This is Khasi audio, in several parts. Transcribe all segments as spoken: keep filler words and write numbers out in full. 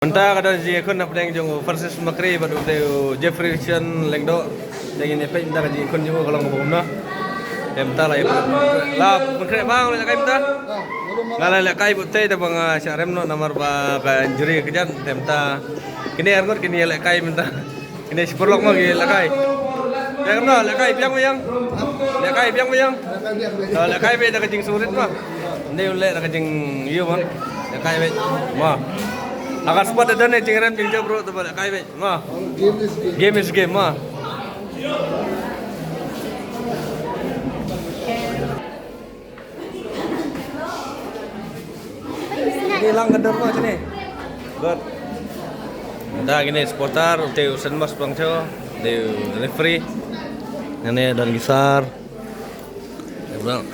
Mynta ka don jingïakhun hapdeng jong u Francis Makri bad u te u Jeffrey Chan Lyngdoh. Te ngin ïa peit mynta ka jingïakhun jong u ka long kumno. Te mynta la ïa la pynkhreh bang la kai mynta. Nga la lehkai bad te da ba nga shah rem noh namar ba ka injury ka jan. Te mynta kine arngut kine ïa lehkai mynta. Kine shi paralok ma ki lehkai. Te kumno lehkai biang biang. Lehkai biang biang. Lehkai biang da ka jingsngewrit ma. Ynda u leh da ka jingïoh ma. Lehkai beit ma. Ha ka sport da don ne jingrem jingjop ruh te ba lehkai beit ma. Game is game. Game is game ma. Ni lang ka dor ma sini. Good. Da kine supporter, te u Sen Mas Pangcho, te u referee. Ngane don gisar. Te bang.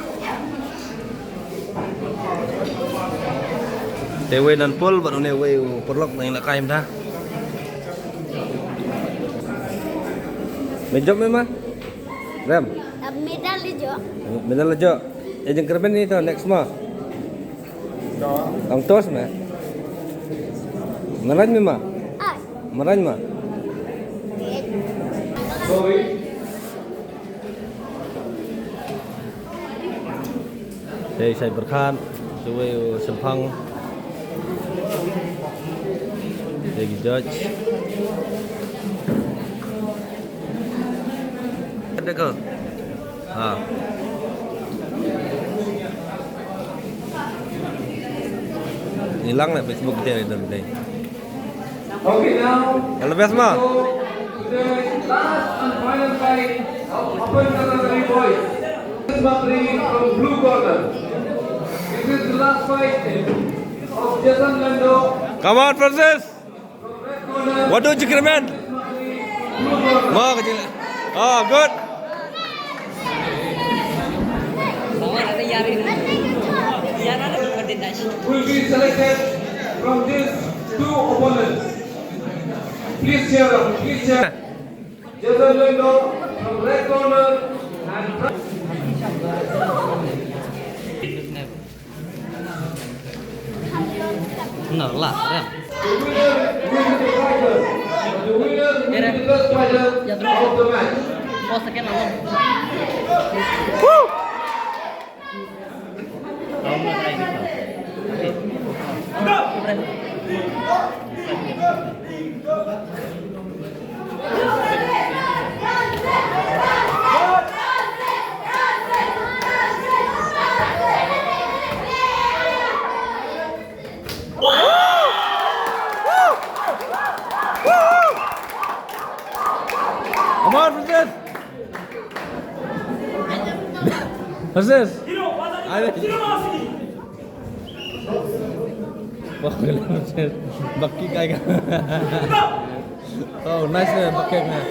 Te wei nan pul bad une wei u paralok nang la kaim da. Me jop me ma? Rem. Medal le jo. Medal le jo. E jingkyrmen ni to next ma. Ang tos me. Marañ me ma. Ai. Marañ ma. Sorry. Te shai berkhan, te wei u sempang. Te ki judge. Ada ke? Ha. Hilang lah Facebook dia dan dia. Okay, now. All the best, ma. So, today's last and final fight of upper category boys. This is Bakri from blue corner. This is the last fight of Jason Lando. Come on, Francis. From red corner. What do you recommend? Blue corner. Ma, kecil. Ah, good. Will be selected from these two opponents. Please cheer up, please cheer. Jason Lendo from red corner and No, la, rem. The winner will be the fighter. The winner will be the best fighter of the match. Oh, second, no. Come on, Francis! Francis! Wah, Francis. Back kick ai ka. Oh, nice, man. Back kick, man.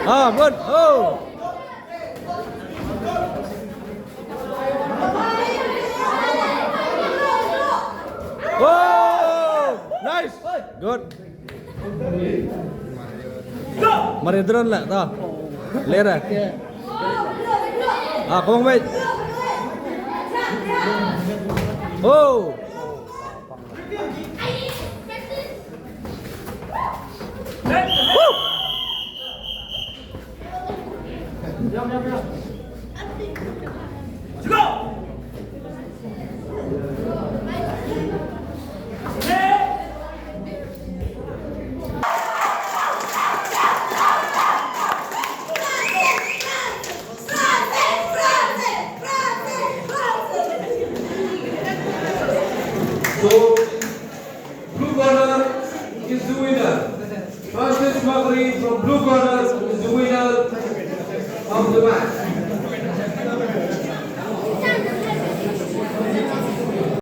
Ah, good. Oh! Oh! Nice! Good. Mari drone lah, tah. Lera. Ah, come on, mate. Oh! So, blue corner is the winner. Francis Makri from blue corner is the winner of the match.